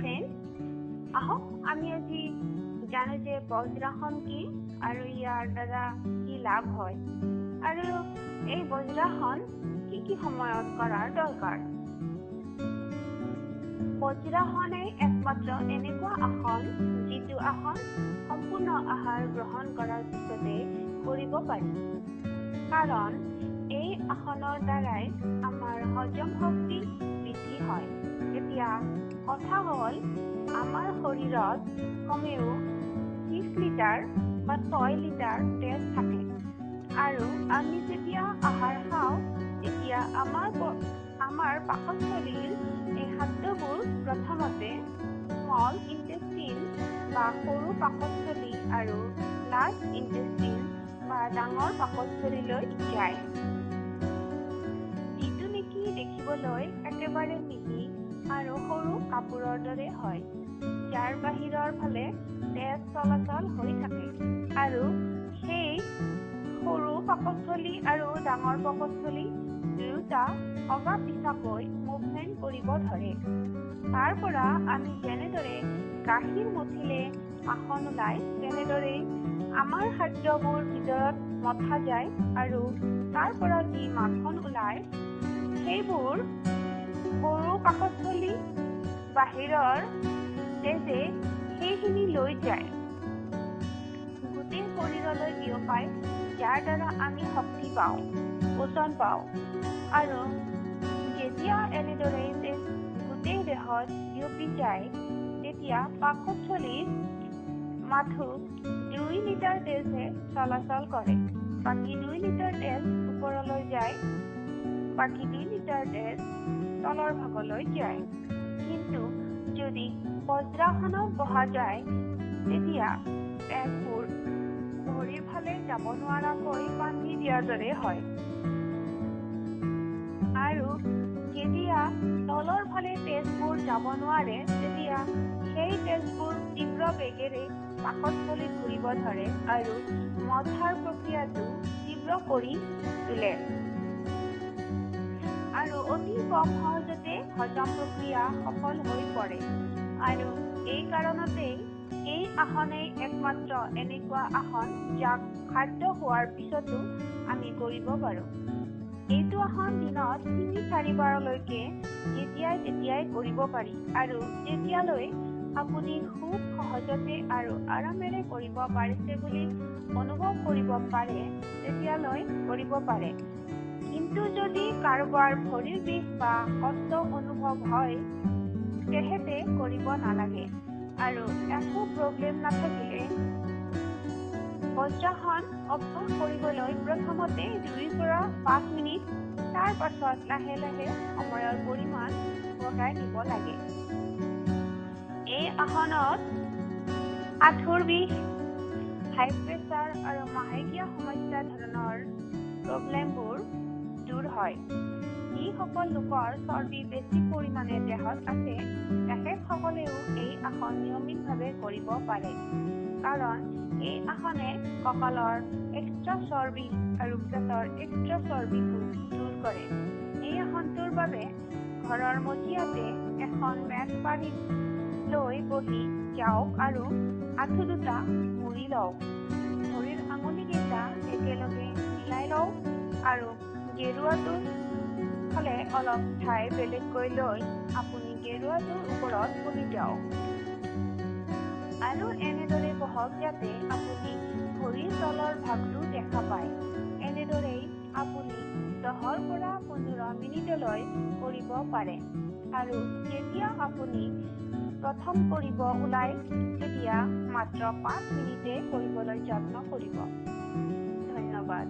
Friends, আহক আমি আজি জানো যে বজ্ৰাসন কি আৰু ইয়াৰ দ্বাৰা কি লাভ হয় আৰু এই বজ্ৰাসন কি কি সময়ত কৰাৰ দৰকাৰ। বজ্ৰাসনেই একমাত্ৰ এনেকুৱা আসন যিটো আসন সম্পূৰ্ণ আহাৰ গ্ৰহণ কৰাৰ পিছতে কৰিব পাৰি, কাৰণ এই আসনৰ দ্বাৰাই আমাৰ হজম শক্তি বৃদ্ধি হয়। এতিয়া কথা হ'ল, আমাৰ শৰীৰত কমেও 6 লিটাৰ বা 6 লিটাৰ তেজ থাকে আৰু আমি যেতিয়া আহাৰ খাওঁ তেতিয়া আমাৰ পাকস্থলীৰ এই খাদ্যবোৰ প্ৰথমতে স্মল ইনটেষ্টিন বা সৰু পাকস্থলী আৰু লাৰ্জ ইনটেষ্টিন বা ডাঙৰ পাকস্থলীলৈ যায়, যিটো নেকি দেখিবলৈ একেবাৰে মিহি আৰু সৰু কাপোৰৰ দৰে হয়, যাৰ বাহিৰৰ ফালে তেজ চলাচল হৈ থাকে। আৰু সেই সৰু পাকস্থলী আৰু ডাঙৰ পাকস্থলী দুয়োটা অগা পিছাকৈ মুভমেণ্ট কৰিব ধৰে। তাৰ পৰা আমি যেনেদৰে গাখীৰ মঠিলে মাখন ওলায়, তেনেদৰেই আমাৰ খাদ্যবোৰ ভিতৰত মথা যায় আৰু তাৰ পৰা যি মাখন ওলায় সেইবোৰ সৰু পাকস্থলী বাহিৰৰ তেজে সেইখিনি লৈ যায়, গোটেই শৰীৰলৈ বিয়পায়, যাৰ দ্বাৰা আমি শক্তি পাওঁ, ওজন পাওঁ। আৰু যেতিয়া এনেদৰে তেজ গোটেই দেহত বিয়পি যায় তেতিয়া পাকস্থলীত মাথো 2 লিটাৰ তেজহে চলাচল কৰে, বাকী 2 লিটাৰ তেজ ওপৰলৈ যায়, বাকী 2 লিটাৰ তেজ তলৰ ভাগলৈ যায়। কিন্তু যদি বজ্ৰাসনত বহা যায় তেতিয়া তেজবোৰ ভৰিৰ ফালে যাব নোৱাৰাকৈ বান্ধি দিয়াৰ দৰে হয়, আৰু যেতিয়া তলৰ ফালে তেজবোৰ যাব নোৱাৰে তেতিয়া সেই তেজবোৰ তীব্ৰ বেগেৰে পাকস্থলীত ঘূৰিব ধৰে আৰু মথাৰ প্ৰক্ৰিয়াটো তীব্ৰ কৰি তোলে আৰু অতি কম সহজতে হজম প্ৰক্ৰিয়া সফল হৈ পৰে। আৰু এই কাৰণতেই এই আসনেই একমাত্ৰ এনেকুৱা আসন যাক খাদ্য খোৱাৰ পিছতো আমি কৰিব পাৰোঁ। এইটো আসন দিনত 3-4 বাৰলৈকে যেতিয়াই তেতিয়াই কৰিব পাৰি আৰু যেতিয়ালৈ আপুনি খুব সহজতে আৰু আৰামেৰে কৰিব পাৰিছে বুলি অনুভৱ কৰিব পাৰে তেতিয়ালৈ কৰিব পাৰে। কিন্তু যদি কাৰোবাৰ ভৰিৰ বিষ বা কষ্ট অনুভৱ হয় তেহেতে কৰিব নালাগে, আৰু একো প্ৰব্লেম নাথাকিলে বজ্ৰাসন অভ্যাস কৰিবলৈ প্ৰথমতে 2 পৰা 5 মিনিট, তাৰ পাছত লাহে লাহে সময়ৰ পৰিমাণ বঢ়াই নিব লাগে। এই আসনত আঁঠুৰ বিষ, হাই প্ৰেছাৰ আৰু মাহেকীয়া সমস্যা ধৰণৰ প্ৰব্লেমবোৰ দূৰ হয়। যিসকল লোকৰ চৰ্বি বেছি পৰিমাণে দেহত আছে তেখেতসকলেও এই আসন নিয়মিতভাৱে কৰিব পাৰে, কাৰণ এই আসনে কঁকালৰ এক্সট্ৰা চৰ্বি আৰু পেটৰ এক্সট্ৰা চৰ্বিটো দূৰ কৰে। এই আসনটোৰ বাবে ঘৰৰ মজিয়াতে এখন মেট পাৰি লৈ বহি যাওক আৰু আঁঠু দুটা মুৰি লওক, ভৰিৰ আঙুলিকেইটা একেলগে মিলাই লওক আৰু গেৰুৱাটোৰ ফালে অলপ ঠাই বেলেগকৈ লৈ আপুনি গেৰুৱাটোৰ ওপৰত বহি যাওক আৰু এনেদৰে বহক যাতে আপুনি ভৰিৰ তলৰ ভাগটো দেখা পায়। এনেদৰেই আপুনি 10 পৰা 15 মিনিটলৈ কৰিব পাৰে আৰু যেতিয়া আপুনি প্ৰথম কৰিব ওলায় তেতিয়া মাত্ৰ 5 মিনিটে কৰিবলৈ যত্ন কৰিব। ধন্যবাদ।